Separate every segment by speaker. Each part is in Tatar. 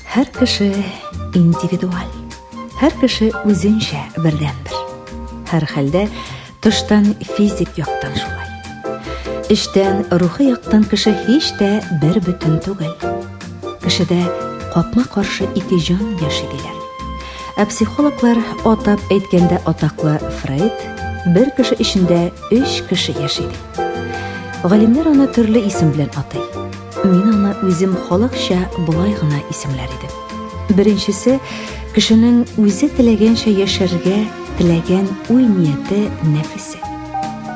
Speaker 1: Һәр кеше индивидуаль. Һәр кеше үзенчә бердәнбер. Һәр хәлдә тыштан физик яктан шулай. Эчтән рухи яктан кеше һич тә бер бөтен түгел. Кешедә капма-каршы ике җан яши диләр. Ә психологлар атап әйткәндә атаклы Фрейд бер кеше эчендә өч кеше яши ди. Галимнәр аны төрле исем белән атый. Мин аны үзем халыкча болай гына исемләр идем. Беренчесе, кешенең үзе теләгәнчә яшәргә теләгән уй-нияте, нәфесе.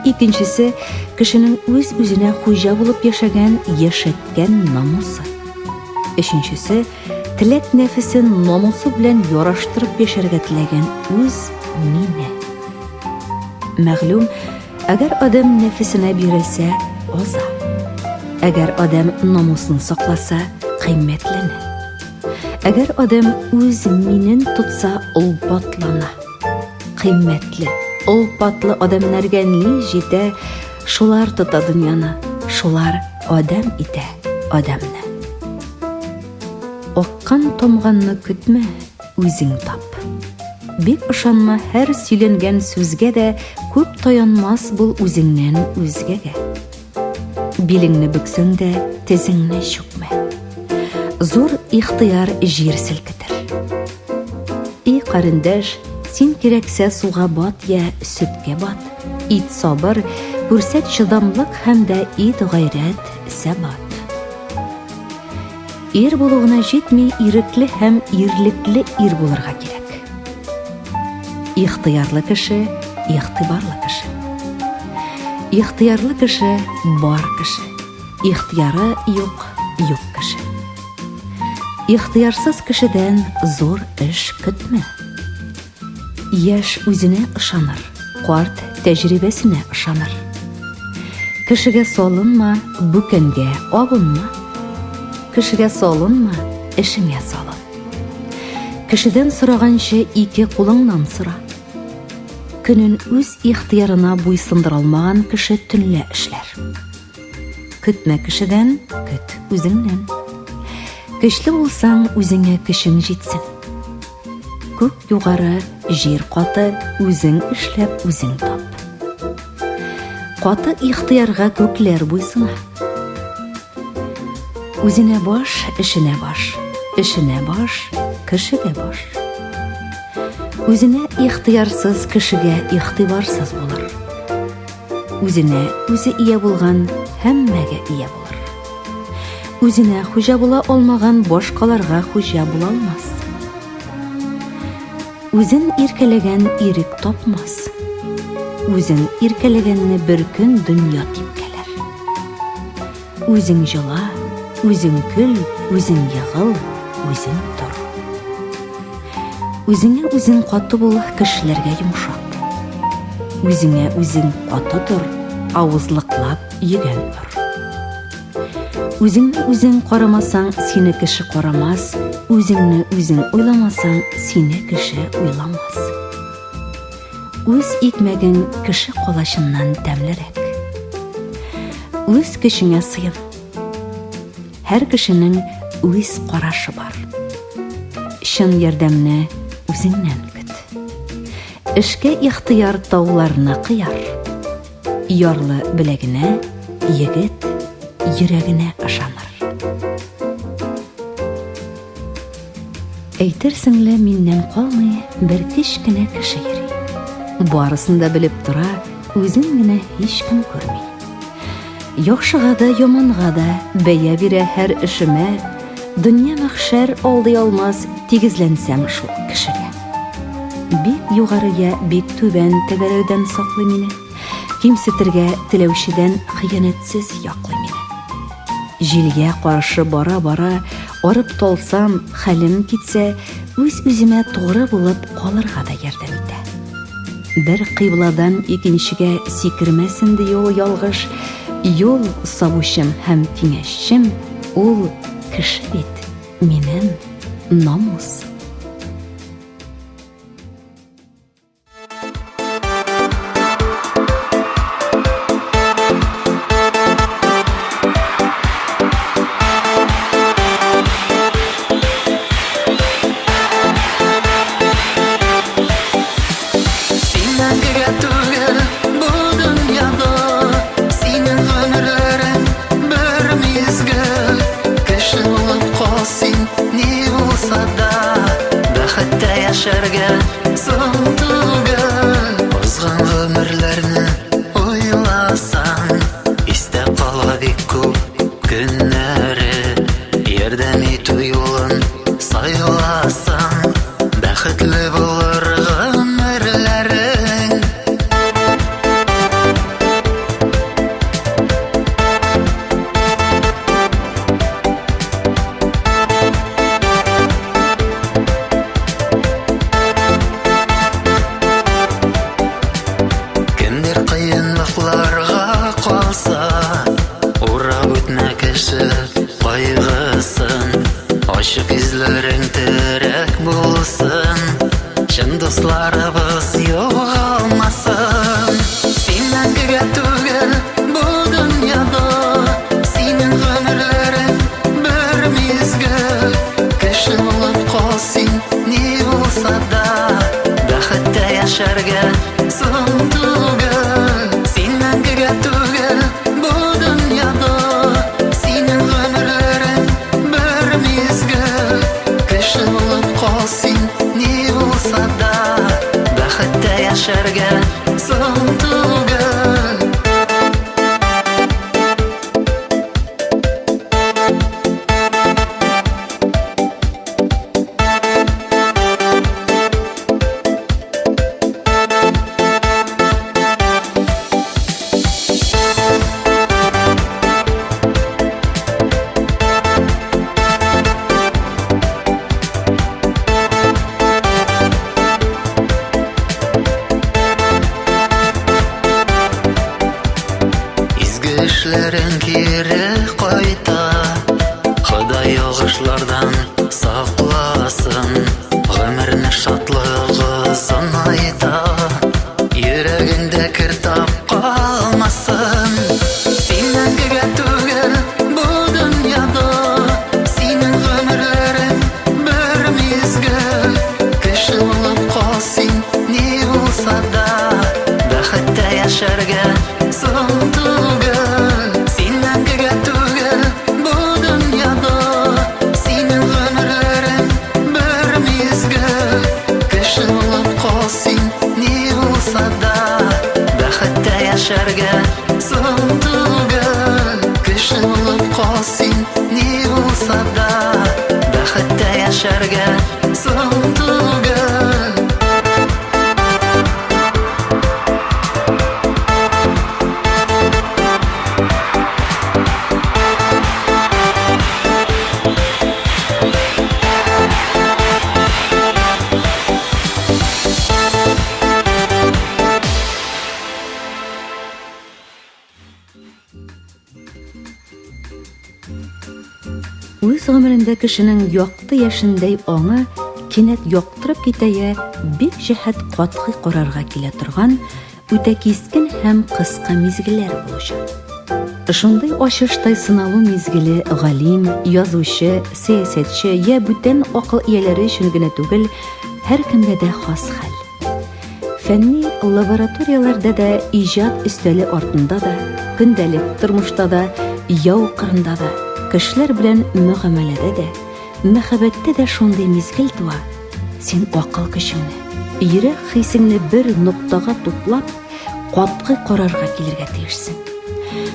Speaker 1: Икенчесе, кешенең үз-үзенә хуҗа булып яшәгән, яшәткән намусы. Өченчесе, теләк нәфесен намусы белән яраштырып яшәргә теләгән үз мине. Мәгълүм, әгәр адәм нәфесенә бирелсә, аза. Әгәр адәм намусын сакласа, кыйммәтләнә. Әгәр адәм үз минен тотса, олпатлана. Кыйммәтле, олпатлы адәмнәргә ни җитә, шулар тота дөньяны, шулар адәм итә адәмне. Аккан тамганны көтмә, үзең тап. Бик ышанма һәр сөйләнгән сүзгә дә, күп таянмас бул үзеңнән үзгәгә. Билеңне бөксәң дә, тезеңне чүкмә. Зур ихтыяр җир селкетер. И карендәш, син кирәксә суга бат я сөткә бат. Ит сабыр, күрсәт чыдамлык һәм дә ит гайрәт, сәбат. Ир булу гына җитми, ирекле һәм ирлекле ир булырга кирәк. Ихтыярлы кеше, игътибарлы кеше. Ихтыярлы кеше бар кеше. Ихтыяры юк, юк кеше. Ихтыярсыз кешедән зур эш көтмә. Яшь үзенә ышаныр, карт тәҗрибәсенә ышаныр. Кешегә салынма, бүкәнгә абынма. Кешегә салынма, эшеңә салын. Кешедән сораганчы ике кулыңнан сора. Көнен үз ихтыярына буйсындыра алмаган кеше төнлә эшләр. Көтмә кешедән, көт үзеңнән. Көчле булсаң, үзеңә көчең җитсен. Күк югары, җир каты, үзең эшләп, үзең тап. Каты ихтыярга күкләр буйсына. Үзенә баш, эшенә баш. Эшенә баш, кешегә баш. Үзенә ихтыярсыз кешегә игътибарсыз булыр. Үзенә үзе ия булган һәммәгә ия булыр. Үзенә хуҗа була алмаган башкаларга хуҗа була алмас. Үзен иркәләгән ирек тапмас. Үзен иркәләгәнне бер көн дөнья типкәләр. Үзең җыла, үзең көл, үзең егыл, үзең тор. Үзеңә үзең каты бул, кешеләргә йомшак бул. Үзеңә үзең каты тор, авызлыклап йөгән ор. Үзеңне үзең карамасаң, сине кеше карамас, үзеңне үзең уйламасаң, сине кеше уйламас. Үз икмәгең кеше калачыннан тәмлерәк. Үз көчеңә сыен. Һәр кешенең үз карашы бар. Чын ярдәмне үзеңнән көт. Эшкә ихтыяр тауларны кыяр. Ярлы беләгенә, егет йөрәгенә ышаныр. Әйтерсең лә миннән калмый бер кечкенә кеше йөри. Барысын да белеп тора, үзен генә һичкем күрми. Яхшыга да, яманга да бәя бирә һәр эшемә, дөнья мәхшәр алдый алмас, тигезләнсәм шул кешегә. Бик югары я бик түбән тәгәрәүдән саклый мине. Кимсетергә теләүчедән хыянәтсез яклый мине. Җилгә каршы бара-бара арып талсам, хәлем китсә, үз-үземә тугры булып калырга да ярдәм итә. Бер кыйбладан икенчегә сикермәсен ди ул ялгыш, юл сабучым һәм киңәшчем ул кеше бит, минем намус.
Speaker 2: калса, Урап үтмә кеше кайгысын. Ачык йөзләрең терәк булсын, Чын дусларыбыз югалмасын. Син мәңгегә түгел бу дөньяда, Синең гомерләрең бер мизгел. Кеше булып кал син, ни булса да, Бәхеттә яшәргә соң түгел. Син мәңгегә түгел бу дөньяда, Синең гомерләрең бер мизгел. Кеше булып кал син, ни булса да, Бәхеттә яшәргә соң түгел. Изге эшләрең кире кайта, Ходай ялгышлардан сакласын, Гомерне шатлык озынайта, Йөрәгеңдә кер тап калмасын. Син мәңгегә түгел бу дөньяда, Синең гомерләрең бер мизгел. Кеше булып кал син, ни булса да, Бәхеттә яшәргә соң түгел. Син мәңгегә түгел бу дөньяда, Синең гомерләрең бер мизгел. Кеше булып кал син, ни булса да, Бәхеттә яшәргә соң түгел. Кеше булып кал син, ни булса да, Бәхеттә яшәргә соң түгел.
Speaker 1: Үз гомерендә кешенең якты яшендәй аңы кинәт яктырып китә йә бик җәһәт катгый карарга килә торган үтә кискен һәм кыска мизгелләр булачак. Шундый ачыштай сыналу мизгеле галим, язучы, сәясәтче йә бүтән акыл ияләре өчен генә түгел, һәркемгә дә хас хәл. Фәнни лабораторияләрдә дә, иҗат өстәле артында да, көндәлек тормышта да, яу кырында да, кешеләр белән мөгамәләдә дә, мәхәббәттә дә шундый мизгел туа, син акыл көчеңне, йөрәк хисеңне бер ноктага туплап, катгый карарга килергә тиешсең.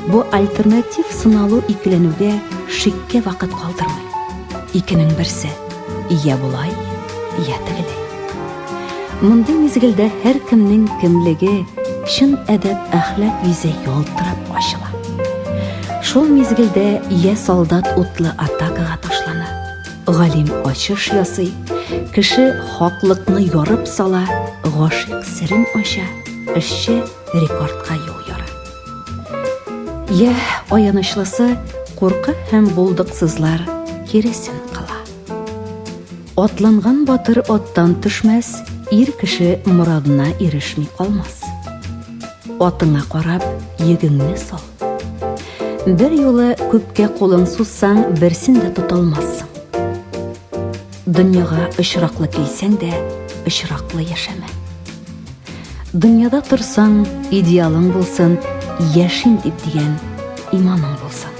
Speaker 1: Бу альтернатив сыналу икеләнүгә, шиккә вакыт калдырмый. Икенең берсе, я болай, я тегеләй. Мондый мизгелдә һәркемнең кемлеге, чын әдәп-әхлак йөзе ялтырап ачыла. Шул мизгелдә я солдат утлы атакага ташлана, галим ачыш ясый, кеше хаклыкны ярып сала, гашыйк серен ача, эшче рекордка юл яра. Я аянычлысы, курка һәм булдыксызлар киресен кыла. Атланган батыр аттан төшмәс, ир кеше морадына ирешми калмас. Атыңа карап, йөгеңне сал. Бер юлы күпкә кулың сузсаң, берсен дә тоталмассың. Дөньяга очраклы килсәң дә, очраклы яшәмә. Дөньяда торсаң, идеалың булсын, яшим дип дигән иманың булсын.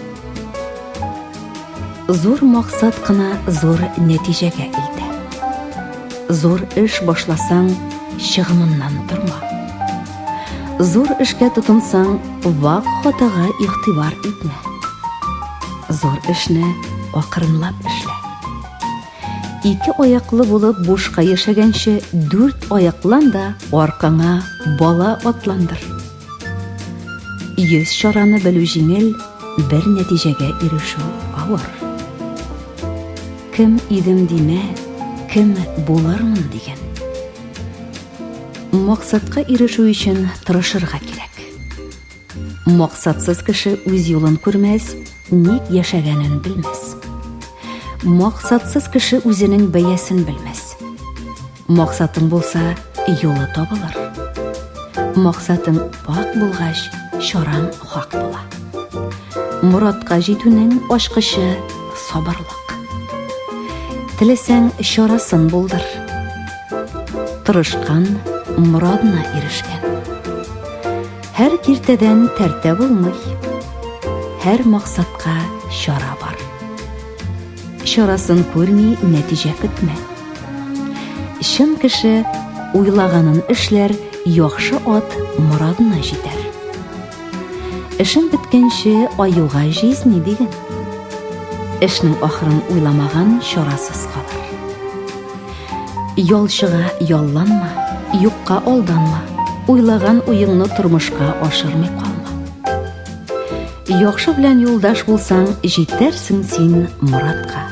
Speaker 1: Зур максат кына зур нәтиҗәгә илтә. Зур эш башласаң, чыгымыннан торма. Зур эшкә тотынсаң, вак хатага игътибар итмә. Зур эшне акрынлап эшлә. Ике аяклы булып бушка яшәгәнче, дүрт аяклан да аркаңа бала атландыр. 100 чараны белү җиңел, бер нәтиҗәгә ирешү авыр. Кем идем димә, кем булырмын диген. Максатка ирешү өчен тырышырга кирәк. Максатсыз кеше үз юлын күрмәс, ник яшәгәнен белмәс. Максатсыз кеше үзенең бәясен белмәс. Максатың булса, юлы табылыр. Максатың пак булгач, чараң хак була. Моратка җитүнең ачкычы сабырлык. Теләсәң, чарасын булдыр. Тырышкан морадына ирешкән. Һәр киртәдән тәртә булмый. Һәр максатка чара бар. Чарасын күрми нәтиҗә көтмә. Чын кеше уйлаганын эшләр, яхшы ат морадына җитәр. Эшең беткәнче аюга җизни диген. Эшнең ахырын уйламаган чарасыз калыр. Ялчыга ялланма, юкка алданма, уйлаган уеңны тормышка ашырмый калма. Яхшы белән юлдаш булсаң, җитәрсең син моратка.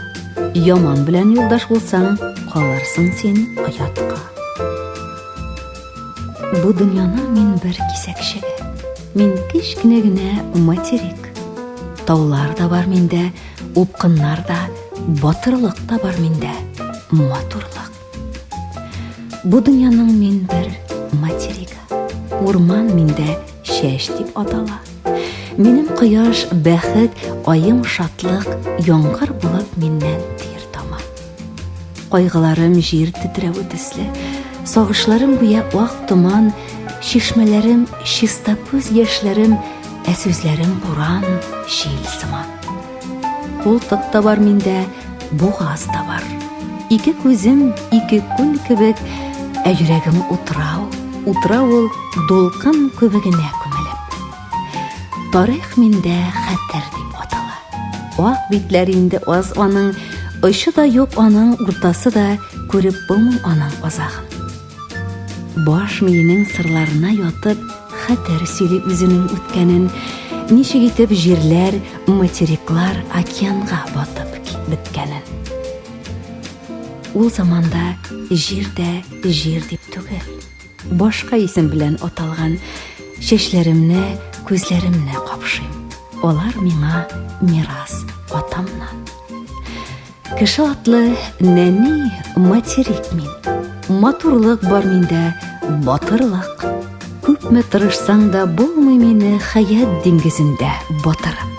Speaker 1: Яман белән юлдаш булсаң, калырсың син оятка. Бу дөньяның мин бер кисәкчеге. Мин кечкенә генә материк. Таулар да бар миндә, упкыннар да, батырлык та бар миндә, матурлык. Бу дөньяның мин бер материгы. Урман миндә чәч дип атала. Минем кояш, бәхет, аем шатлык, яңгыр булып миннән тир тама. Кайгыларым җир тетрәве төсле, сагышларым гүя ак томан, чишмәләрем чиста күз яшьләрем, ә сүзләрем буран, җил сыман. Култык та бар миндә, бугаз та бар. Ике күзем ике күл кебек, ә йөрәгем утрау, утрау ул дулкын күбегенә күмелеп. Тарих миндә хәтер дип атала. Ак битләр инде аз аның, очы да юк аның, уртасы да күреп булмый аның азагын. Баш миенең сырларына ятып, хәтер сөйли үзенең үткәнен, ничек итеп җирләр, материклар океанга батып беткәнен. Ул заманда җир дә җир дип түгел, башка исем белән аталган чәчләремне, күзләремне капшыйм. Алар миңа мирас атамнан. Кеше атлы нәни материк мин. Матурлык бар миндә, батырлык. Күпме тырышсаң да булмый мине хәят диңгезендә батырып.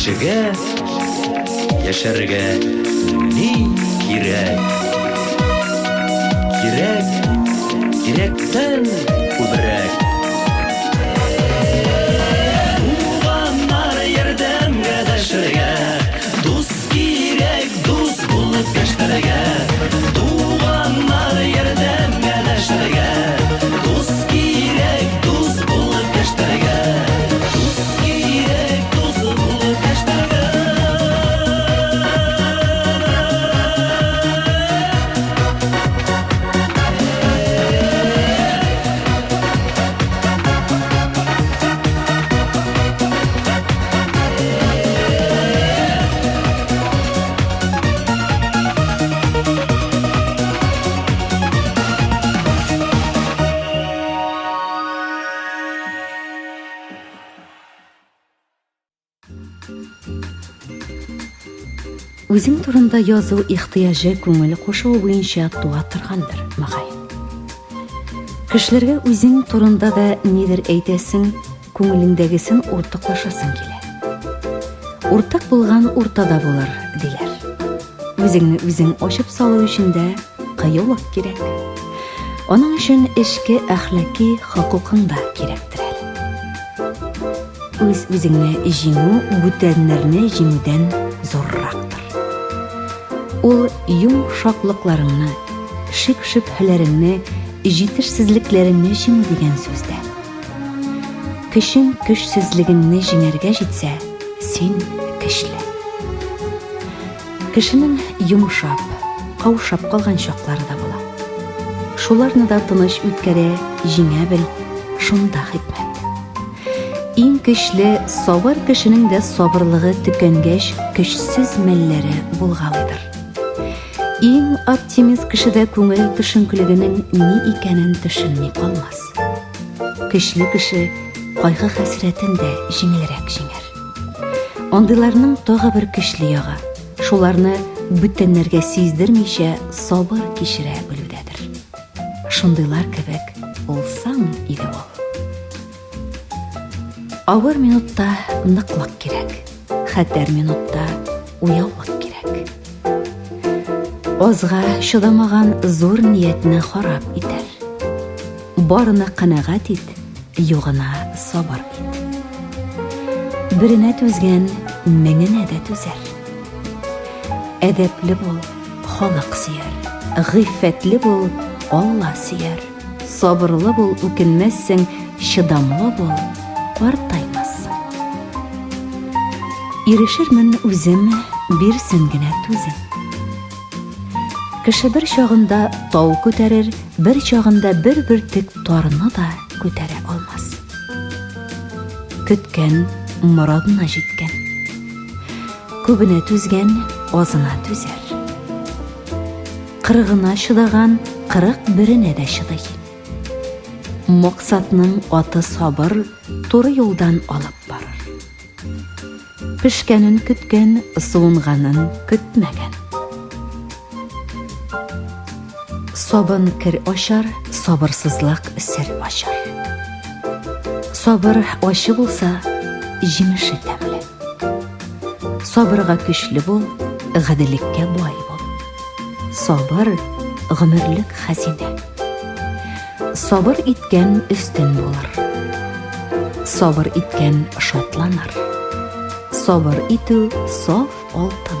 Speaker 3: Кешегә яшәргә ни кирәк? Кирәк, кирәктән күбрәк. Туганнар ярдәмгә дәшергә, дус кирәк, дус булып яшәргә. Туганнар ярдәмгә дәшергә, дус кирәк, дус булып яшәргә. Дус кирәк, дус булып яшәргә.
Speaker 1: Үзең турында язу ихтыяҗы күңел кушуы буенча туа торгандыр, мөгаен. Кешеләргә үзең турында да нидер әйтәсең, күңелеңдәгесен уртаклашасың килә. Уртак булган уртада булыр, диләр. Үзеңне үзең ачып салу өчен дә кыюлык кирәк. Аның өчен эчке әхлаки хокукың да кирәктер әле. Үз-үзеңне җиңү бүтәннәрне җиңүдән зуррактыр. Ул йомшаклыкларыңны, шик-шөбһәләреңне, җитешсезлекләреңне җиңү дигән сүз дә. Көчең көчсезлегеңне җиңәргә җитсә, син көчле. Кешенең йомшап, каушап калган чаклары да була. Шуларны да тыныч үткәрә, җиңә бел, шунда хикмәт. Иң көчле, сабыр кешенең дә сабырлыгы төкәнгәч, көчсез мәлләре булгалыйдыр. Иң оптимист кеше дә күңел төшенкелегенең ни икәнен төшенми калмас. Көчле кеше кайгы-хәсрәтен дә җиңелрәк җиңәр. Андыйларның тагы бер көчле ягы, шуларны бүтәннәргә сиздермичә сабыр кичерә белүдәдер. Шундыйлар кебек булсаң иде ул. Авыр минутта ныклык кирәк, хәтәр минутта уяулык кирәк. Азга чыдамаган зур ниятне харап итәр. Барына канәгать ит, югына сабыр ит. Беренә түзгән меңенә дә түзәр. Әдәпле бул, халык сөяр. Гыйффәтле бул, Алла сөяр. Сабырлы бул, үкенмәссең, чыдамлы бул, картаймассың. Ирешермен үзем, бирсен генә түзем. Кеше бер чагында тау күтәрер, бер чагында бер бөртек тарны да күтәрә алмас. Көткән морадына җиткән. Күбенә түзгән, азына түзәр. Кырыгына чыдаган, 41-енә дә чыдый. Максатның аты сабыр, туры юлдан алып барыр. Пешкәнен көткән, суынганын көтмәгән. Сабын кер ачар, сабырсызлык сер ачар. Сабыр ачы булса, җимеше тәмле. Сабырга көчле бул, гаделлеккә бай бул. Сабыр гомерлек хәзинә. Сабыр иткән өстен булыр. Сабыр иткән шатланыр. Сабыр итү саф алтын.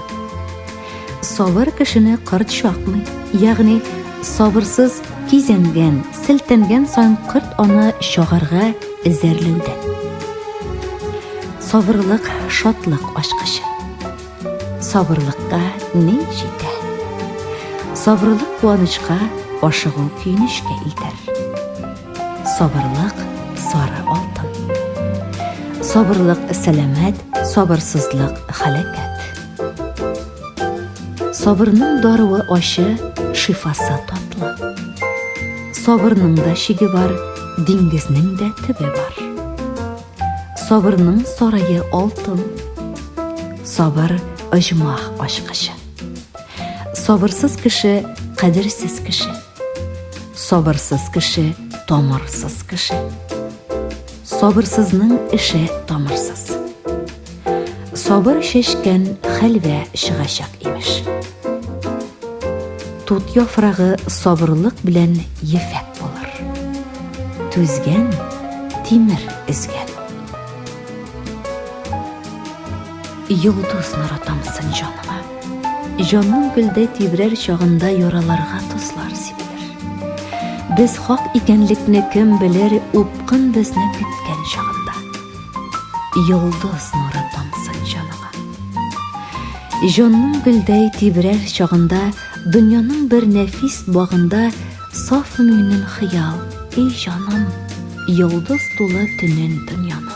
Speaker 1: Сабыр кешене корт чакмый, ягъни сабырсыз кизәнгән, селтәнгән саен корт аны чагарга эзәрләүдә. Сабырлык шатлык ачкычы. Сабырлыкка ни җитә? Сабырлык куанычка, ашыгу көенечкә илтәр. Сабырлык сары алтын. Сабырлык сәламәт, сабырсызлык халәкәт. Сабырның даруы ачы, шифасы татлы. Сабырның да чиге бар, диңгезнең дә төбе бар. Сабырның сарае алтын. Сабыр оҗмах ачкычы. Сабырсыз кеше кадерсез кеше. Сабырсыз кеше тамырсыз кеше. Сабырсызның эше тамырсыз. Сабыр чәчкән хәлвә чыгачак, имеш. Тут яфрагы сабырлык белән ефәк булыр. Түзгән, тимер өзгән. Йолдыз нуры тамсын җаныма. Җанның гөлдәй тибрәр чагында яраларга тозлар сибелер. Без хак икәнлекне кем белер, упкын безне көткән чагында. Йолдыз нуры тамсын җаныма. Җанның гөлдәй тибрәр чагында, дөньяның бер нәфис багында саф минем хыял, эй җаным, йолдыз тулы төнен дөньяның.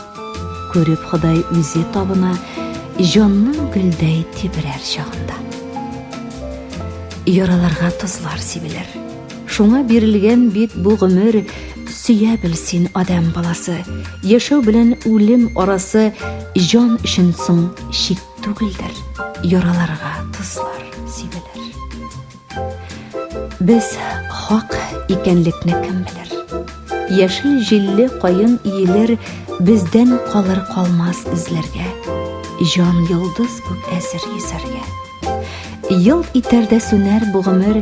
Speaker 1: Күреп Ходай үзе табына, җанның гөлдәй тибрәр чагында. Яраларга тозлар сибелер. Шуңа бирелгән бит бу гомер, сөя бел син, адәм баласы. Яшәү белән үлем арасы җан өчен соң чик түгелдер. Яраларга тозлар сибелер. Без хак икәнлекне кем белер? Яшел җилле каен иелер, бездән калыр калмас эзләргә. Җан йолдыз күк әзер йөзәргә. Елт итәр дә сүнәр бу гомер,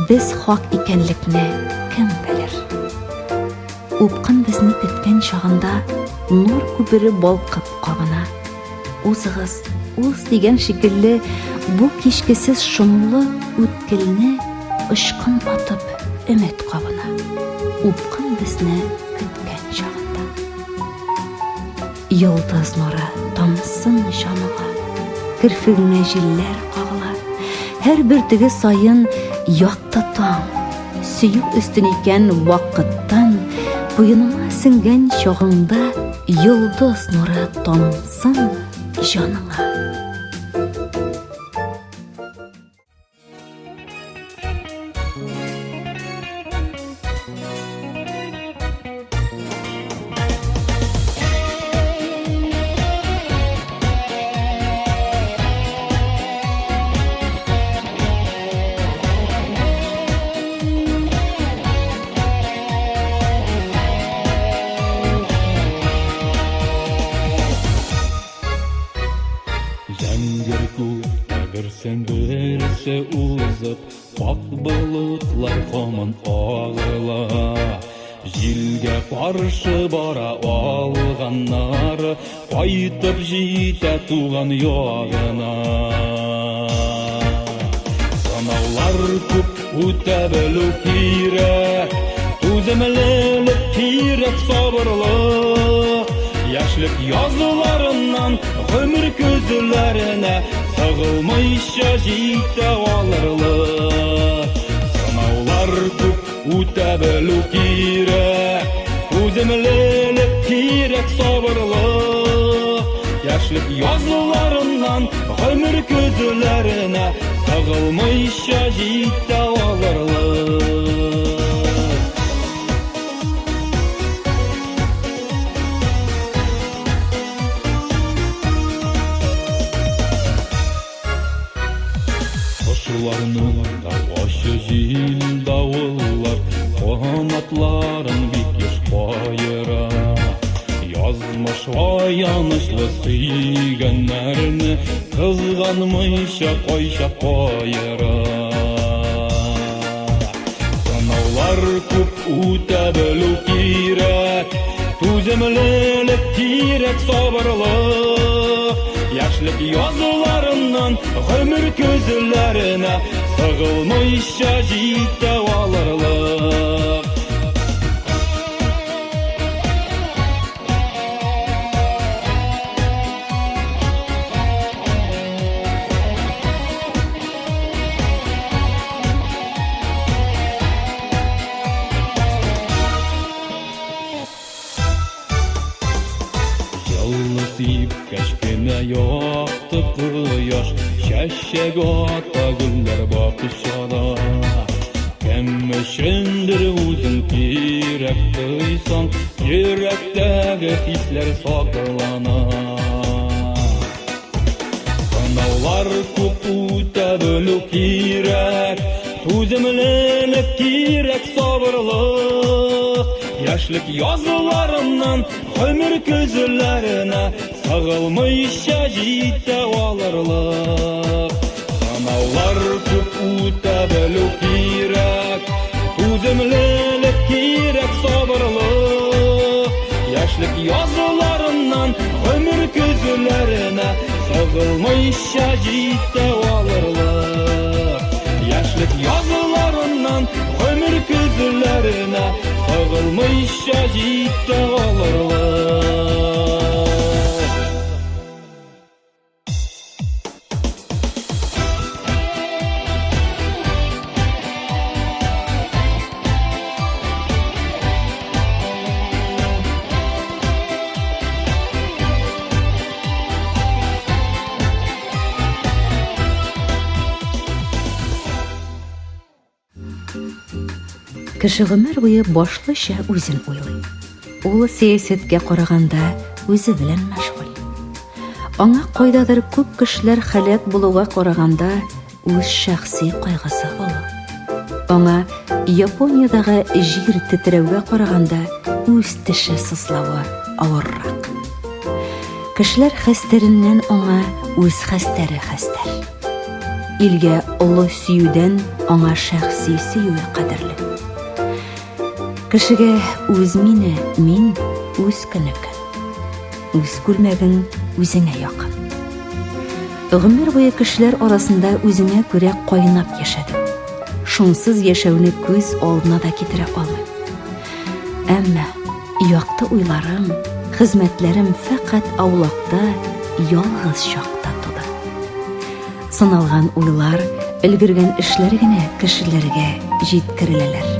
Speaker 1: без хак икәнлекне кем белер? Упкын безне көткән чагында нур күпере балкып кабына. Узыгыз, уз дигән шикелле бу кичкесез шомлы үткелне очкын атып өмет кабына. Упкын безне көткән чагында. Йолдыз нуры тамсын җаныңа, Керфегеңә җилләр кагыла. Һәр бөртеге саен якты таң, Сөю өстен икән вакыттан, Куеныма сеңгән чагыңда Йолдыз нуры тамсын җаныңа.
Speaker 4: Зәңгәр күктә берсен берсе узып, Ак болытлар һаман агыла. Җилгә каршы бара алганнар, Кайтып җитә туган ягына. Сынаулар күп үтә белү кирәк, Түземлелек кирәк, сабырлык. Яшьлек язларыннан гомер көзләренә Сыгылмыйча җитә алырлык. Сынаулар күп үтә белү кирәк, Түземлелек кирәк, сабырлык. Яшьлек язларыннан гомер көзләренә Сыгылмыйча җитә алырлык. Кошларның да ачы җил давыллар Канатларын бик еш каера. Язмыш аянычлы сөйгәннәрне Кызганмыйча кайчак каера. Сынаулар күп үтә белү кирәк, Түземлелек кирәк, сабырлык. Яшьлек язларыннан гомер көзләренә Сыгылмыйча җитә алырлык. Җылы сипкәч кенә якты кояш, Чәчәк ата гөлләр бакчада. Кем өчендер үзең кирәк тойсаң, Йөрәктәге хисләр саклана. Сынаулар күп үтә белү кирәк, Түземлелек кирәк, сабырлык. Яшьлек язларыннан гомер көзләренә. Сыгылмыйча җитә алырлык. Сынаулар күп үтә белү кирәк, Түземлелек кирәк, сабырлык. Яшьлек язларыннан гомер көзләренә Сыгылмыйча җитә алырлык. Яшьлек язларыннан гомер көзләренә Сыгылмыйча җитә алырлык.
Speaker 1: Кеше гомер буе башлыча үзен уйлый. Ул сәясәткә караганда үзе белән мәшгуль. Аңа кайдадыр күп кешеләр һәлак булуга караганда үз шәхси кайгысы олы. Аңа Япониядәге җир тетрәүгә караганда үз теше сызлавы авыррак. Кешеләр хәстәреннән аңа үз хәстәре хәстәр. Илгә олы сөюдән аңа шәхси сөюе кадерле. Кешегә үз мине, мин үз көнеке. Үз күлмәгең үзеңә якын. Гомер буе кешеләр арасында үзеңә күрә кайнап яшәдем. Шунсыз яшәүне күз алдына да китерә алмыйм. Әмма якты уйларым, хезмәтләрем фәкать аулакта, ялгыз чакта туды. Сыналган уйлар, өлгергән эшләр генә кешеләргә җиткереләләр.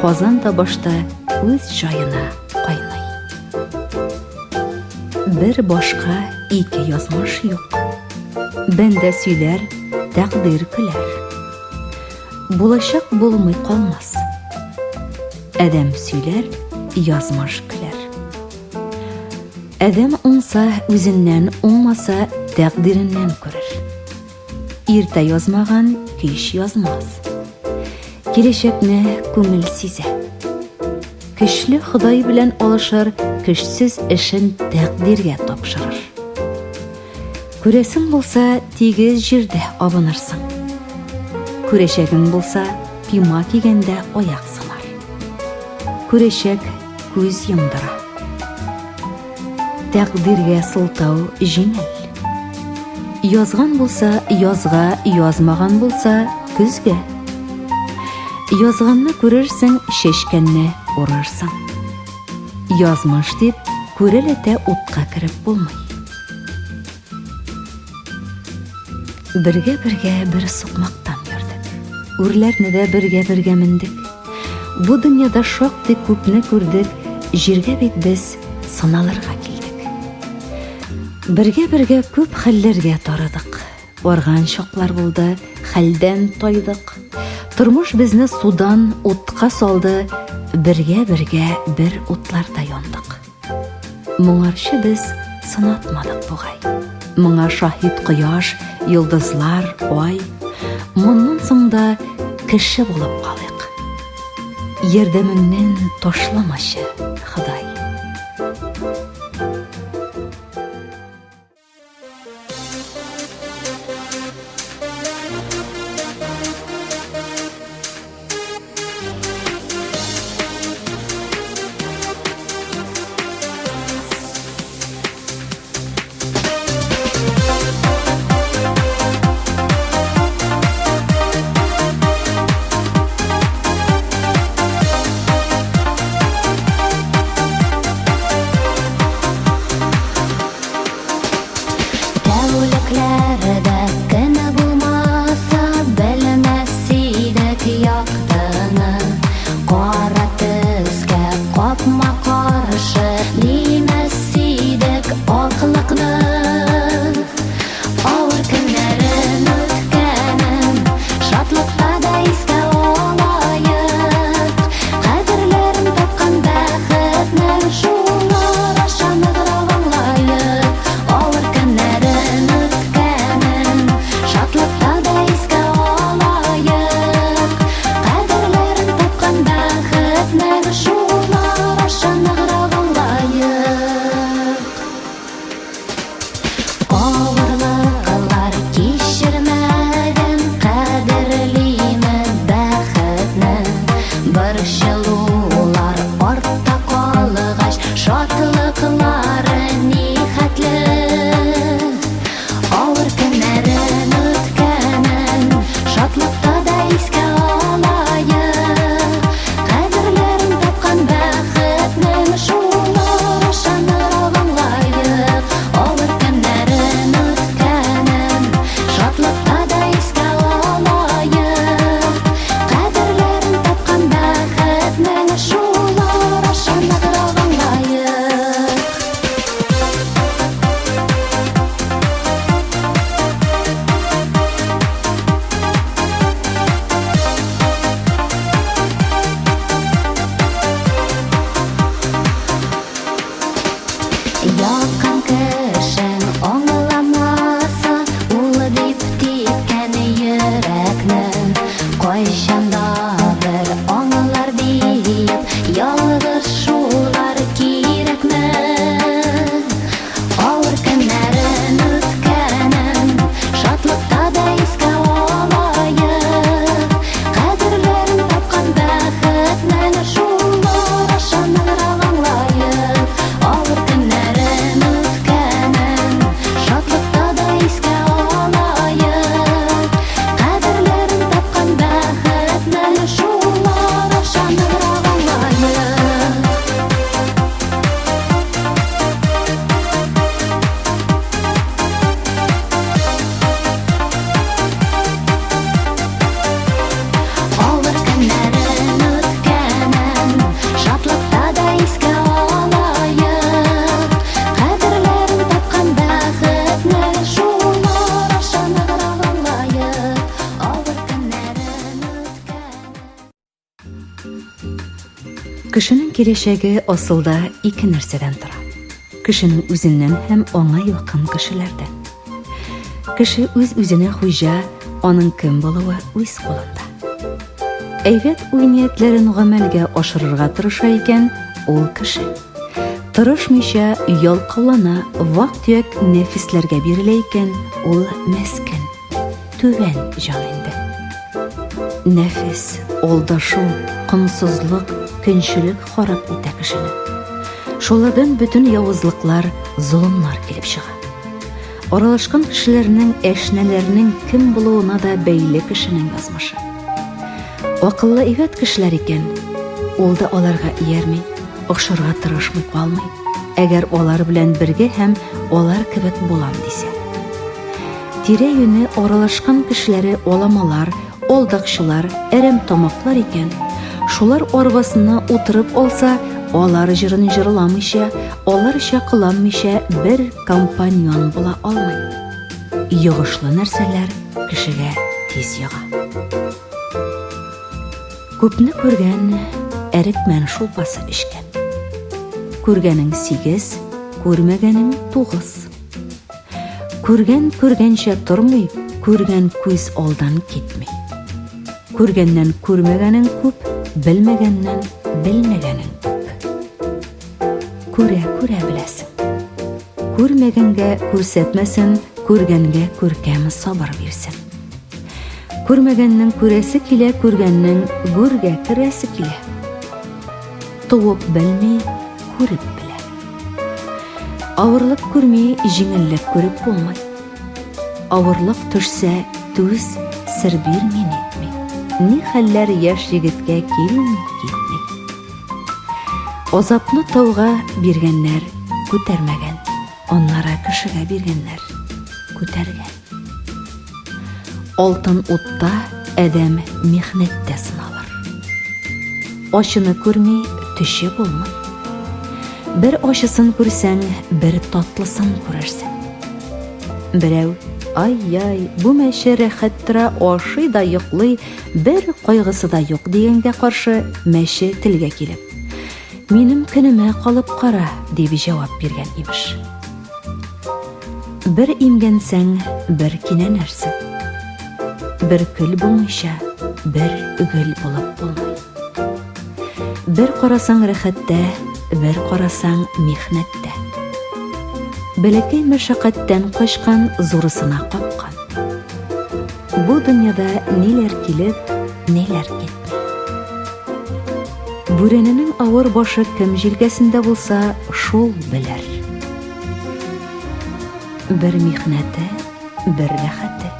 Speaker 1: Казан да башта үз җаена кайный. Бер башка ике язмыш юк. Бәндә сөйләр, тәкъдир көләр. Булачак булмый калмас. Адәм сөйләр, язмыш көләр. Адәм уңса үзеннән, уңмаса тәкъдиреннән күрер. Иртә язмаган кич язмас. Киләчәкне күңел сизә. Көчле Ходай белән алышыр, көчсез эшен тәкъдиргә тапшырыр. Күрәсең булса, тигез җирдә абынырсың. Күрәчәгең булса, пима кигәндә аяк сынар. Күрәчәк күз йомдыра. Тәкъдиргә сылтау җиңел. Язган булса, язга, язмаган булса, көзгә. Язганны күрерсең, чәчкәнне урырсың. Язмыш дип, күрәләтә утка кереп булмый. Бергә-бергә бер сукмактан йөрдек. Үрләрне дә бергә-бергә мендек. Бу дөньяда шактый күпне күрдек, җиргә бит без сыналырга килдек. Бергә-бергә күп хәлләргә тарыдык. Барган чаклар булды, хәлдән тайдык. Тормыш безне судан утка салды, бергә-бергә бер утларда яндык. Моңарчы без сынатмадык бугай. Моңа шаһит кояш, йолдызлар, ай. Моннан соң да кеше булып калыйк. Ярдәмеңнән ташламачы, Ходай.
Speaker 5: Тәүлекләрдә көне булмаса, белмәс идек яктыны. Кара төскә капма-каршы димәс идек аклыкны. Авыр көннәрен үткәнен шатлыкта да искә алайык. Кадерләрен тапкан бәхетнең шулар аша ныграк аңлаек. Авыр көннәрен үткәнен шатлыкта да искә алайык. Кадерләрен тапкан бәхетнең шулар аша. Шатлыклары ни хәтле. Авыр көннәрен үткәнен Шатлыкта да искә алаек. Кадерләрен тапкан бәхетнең Шулар аша ныграк аңлаек. Авыр көннәрен үткәнен Шатлыкта да искә алаек. Кадерләрен тапкан бәхетнең Шулар аша ныграк аңлаек. Якын кешең аңламаса, ул дип типкән йөрәкне кайчан да бер аңлар диеп, ялгышулар кирәкме? Авыр көннәрен үткәнен шатлыкта да искә алаек. Кадерләрен тапкан бәхетнең шулар аша ныграк аңлаек. Авыр көннәрен үткәнен шатлыкта да искә алаек. Кадерләрен тапкан бәхетнең шулар аша ныграк аңлаек. Авыр көннәрен үткәнен шатлыкта да искә алаек. Кадерләрен тапкан бәхетне шулар аша ныграк аңлаек. Авыр көннәрен үткәнен.
Speaker 1: Кешенең киләчәге асылда ике нәрсәдән тора. Кешенең үзеннән һәм аңа якын кешеләрдән. Кеше үз-үзенә хуҗа, аның кем булуы үз кулында. Әйбәт уй-ниятләрен гамәлгә ашырырга тырыша икән, ул кеше. Тырышмыйча ялкаулана, вак-төяк нәфисләргә бирелә икән, ул мескен. Түбән җан инде. Нәфес, алдашу, комсызлык, көнчелек харап итә кешене. Шулардан бөтен явызлыклар, золымнар килеп чыга. Аралашкан кешеләрнең, әшнәләрнең кем булуына да бәйле кешенең язмышы. Акыллы әйбәт кешеләр икән, ул да аларга иярми, охшарга тырышмый калмый, әгәр алар белән бергә һәм алар кебек булам дисә. Тирә-юне аралашкан кешеләре аламалар, алдакчылар, әрәм тамаклар икән, шулар арбасына утырып алса, алар җырын җырламыйча, аларча кыланмыйча бер компаньон була алмый. Йогышлы нәрсәләр кешегә тиз йога. Күпне күргән, әрекмән шулпасы эчкән. Күргәнең сигез, күрмәгәнең тугыз. Күргән күргәнчә тормый, күргән күз алдан китми. Күргәннән күрмәгәнең күп, белмәгәннән белмәгәнең күп. Күрә күрә беләсең. Күрмәгәнгә күрсәтмәсен, күргәнгә күркәм сабыр бирсен. Күрмәгәннең күрәсе килә, күргәннең гүргә керәсе килә. Туып белми, күреп белә. Авырлык күрми, җиңеллек күреп булмый. Авырлык төшсә, түз, сер бирми нитми. Ни хәлләр яшь егеткә килми, китми. Азапны тауга биргәннәр, күтәрмәгән. Аннары кешегә биргәннәр, күтәргән. Алтын утта, адәм михнәттә сыналыр. Ачыны күрми, төче булмый. Бер ачысын күрсәң, бер татлысын күрерсең. Берәү, ай-яй, бу мәче рәхәт тора, ашый да йоклый, бер кайгысы да юк дигәнгә каршы мәче телгә килеп, Минем көнемә калып кара, дип җавап биргән, имеш. Бер имгәнсәң, бер кинәнерсең. Бер көл булмыйча, бер гөл булып булмый. Бер карасаң рәхәттә, бер карасаң михнәттә. Бәләкәй мәшәкатьтән качкан зурысына капкан. Бу дөньяда ниләр килеп, ниләр китми. Бүрәнәнең авыр башы кем җилкәсендә булса, шул белер. Бер михнәте, бер рәхәте.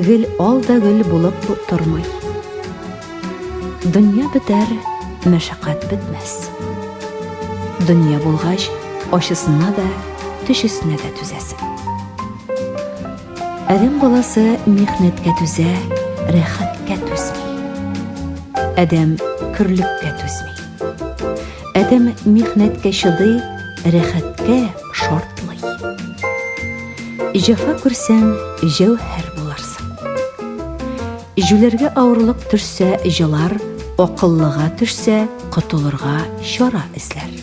Speaker 1: Гел ал да гөл булып тормый. Дөнья бетәр, мәшәкать бетмәс. Дөнья булгач, ачысына да, төчесенә дә түзәсең. Адәм баласы михнәткә түзә, рәхәткә түзми. Адәм көрлеккә түзми. Адәм михнәткә чыдый, рәхәткә шартлый. Җәфа күрсәң, җәүһәр буларсың. Җүләргә авырлык төшсә, җылар, акыллыга төшсә, котылырга чара эзләр.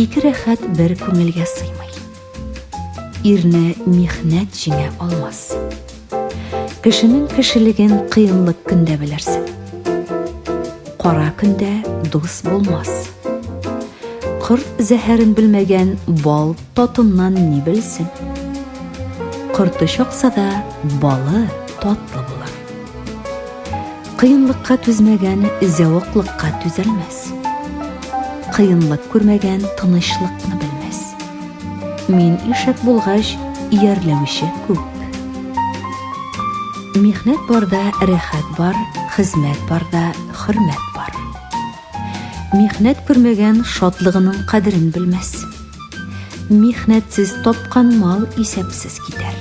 Speaker 1: Ике рәхәт бер күңелгә сыймый. Ирне михнәт җиңә алмас. Кешенең кешелеген кыенлык көндә белерсең. Кара көндә дус булмас. Корт зәһәрен белмәгән бал татыннан ни белсен? Корты чакса да, балы татлы булыр. Кыенлыкка түзмәгән зәвыклыкка түзәлмәс. Кыенлык күрмәгән тынычлыкны белмәс. Мин ишәк булгач, иярләүче күп. Михнәт барда рәхәт бар, хезмәт барда хөрмәт бар. Михнәт күрмәгән шатлыгының кадерен белмәс. Михнәтсез тапкан мал исәпсез китәр.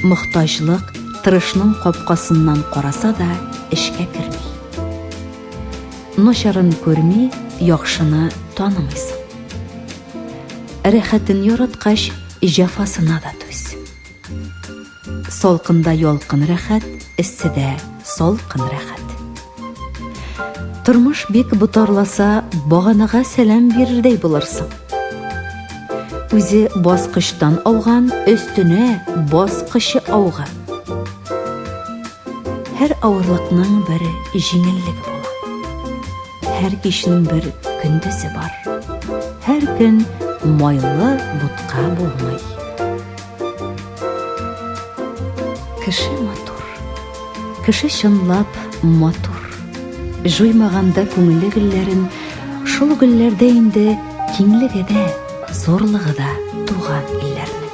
Speaker 1: Мохтаҗлык тырышның капкасыннан караса да эшкә керми. Начарын күрми, яхшыны танымыйсың. Рәхәтен яраткач, җәфасына да түз. Салкында ялкын рәхәт, эсседә салкын рәхәт. Тормыш бик ботарласа, баганага сәлам бирердәй булырсың. Үзе баскычтан ауган, өстенә баскычы ауган. Һәр авырлыкның бер җиңеллеге була. Һәр кичнең бер көндезе бар. Һәр көн майлы бутка булмый. Кеше матур. Кеше чынлап матур. Жуймаганда күңеле гөлләрен, шул гөлләрдә инде киңлеге дә, зурлыгы да туган илләрнең.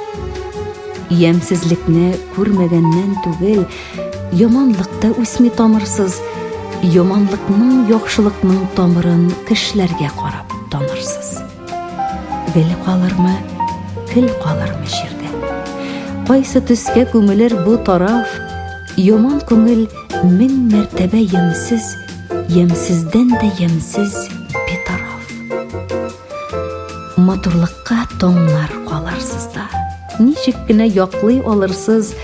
Speaker 1: Ямьсезлекне күрмәгәннән түгел, яманлык та үсми тамырсыз, яманлыкның, яхшылыкның тамырын кешеләргә карап танырсыз. Гел калырмы, көл калырмы җирдә? Кайсы төскә күмелер бу тараф? Яман күңел мең мәртәбә ямьсез, ямьсездән дә ямьсез битараф. Матурлыкка таңнар калырсыз да, ничек кенә яклый алырсыз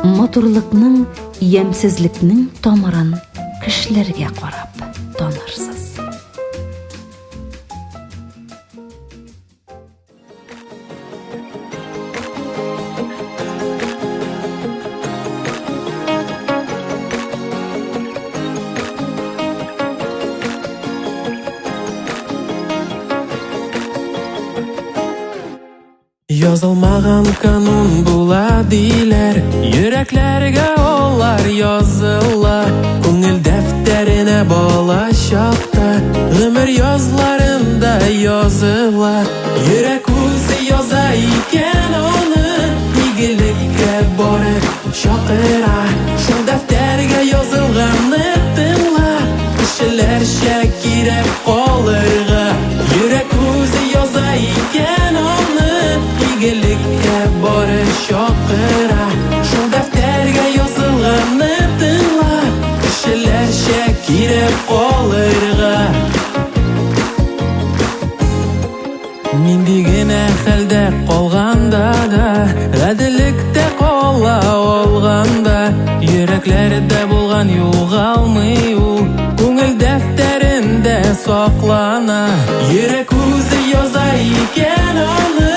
Speaker 1: матурлыкның, ямьсезлекнең тамырын кешеләргә карап танырсыз.
Speaker 6: Язылмаган канун була диләр, Йөрәкләргә алар языла. Күңел дәфтәренә бала чакта, Гомер язларында языла. Йөрәк үзе яза икән аны, Игелеккә барып чакыра. Шул дәфтәргә язылганны тыңла, Кешеләрчә кирәк калырга. Йөрәк үзе яза икән аны, Игелеккә бары чакыра. Шул дәфтәргә язылганны тыңла, Кешеләрчә кирәк калырга. Нинди генә хәлдә калганда да, Гаделлектә кала алганда, Йөрәкләрдә булган югалмый ул, Күңел дәфтәрендә саклана. Йөрәк үзе яза икән аны,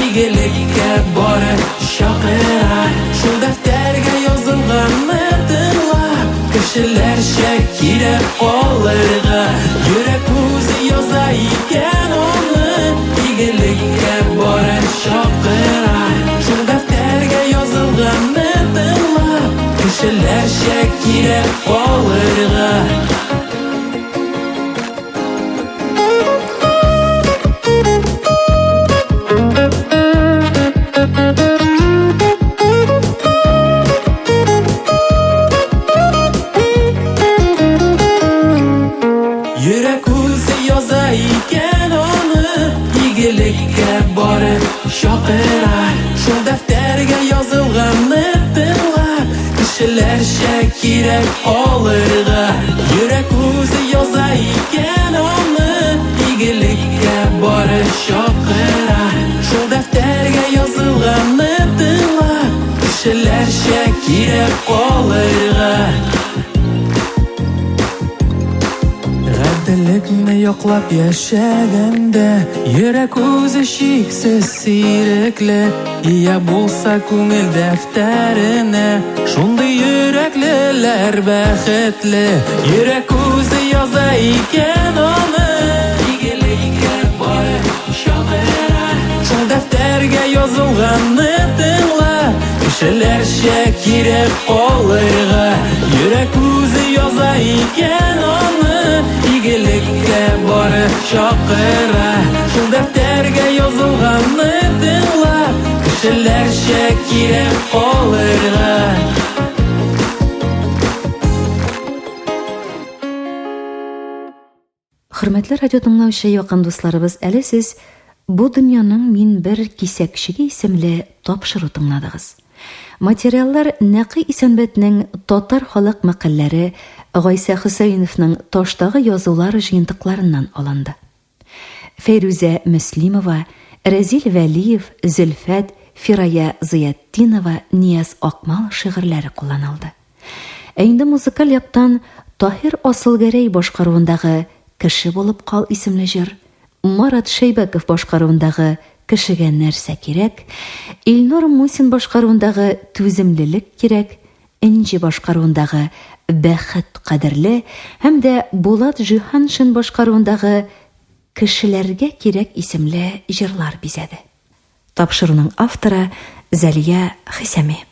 Speaker 6: Игелеккә бары чакыра. Шул дәфтәргә язылганны тыңла, Кешеләрчә кирәк калырга. Йөрәк үзе яза икән аны, Игелеккә бары чакыра. Шул дәфтәргә язылганны тыңла, Кешеләрчә кирәк калырга. Йөрәк үзе яза икән аны, Игелеккә бары чакыра. Шул дәфтәргә язылганны тыңлап, Кешеләрчә кирәк калырга. Йөрәк үзе яза икән аны, Игелеккә бары чакыра. Шул дәфтәргә язылганны тыңлап, Кешеләрчә кирәк калырга. Гаделлекне яклап яшәгәндә, Йөрәк үзе чиксез ирекле. Ия булса күңел дәфтәренә, Шундый йөрәклеләр бәхетле. Йөрәк үзе яза икән аны, Игелеккә бары чакыра. Шул дәфтәргә язылганны тыңла, Кешеләрчә кирәк калырга. Йөрәк үзе яза икән аны, Игелеккә бары чакыра. Шул дәфтәргә язылганны тыңла, Кешеләрчә кирәк калырга.
Speaker 1: Хөрмәтле радио тыңлаучы якын дусларыбыз, әле сез Бу дөньяның мин бер кисәкчеге исемле тапшыру тыңладыгыз. Материаллар Нәкый Исәнбәтнең Татар халык мәкальләре, Гайсә Хөсәеновның Таштагы язулар җыентыкларыннан алынды. Фәйрүзә Мөслимова, Рәзил Вәлиев, Зөлфәт, Фирая Зыятдинова, Нияз Акмал шигырьләре кулланылды. Ә инде музыкаль яктан Таһир Асылгәрәй башкаруындагы Кеше булып кал исемле җыр, Марат Шәйбәков башкаруындагы Кешегә нәрсә кирәк, Илнур Мусин башкаруындагы Түземлелек кирәк, Энҗе башкаруындагы Бәхет кадерле һәм дә Булат Җиһаншин башкаруындагы Кешеләргә кирәк исемле җырлар бизәде. Тапшыруның авторы Зәлия Хисами.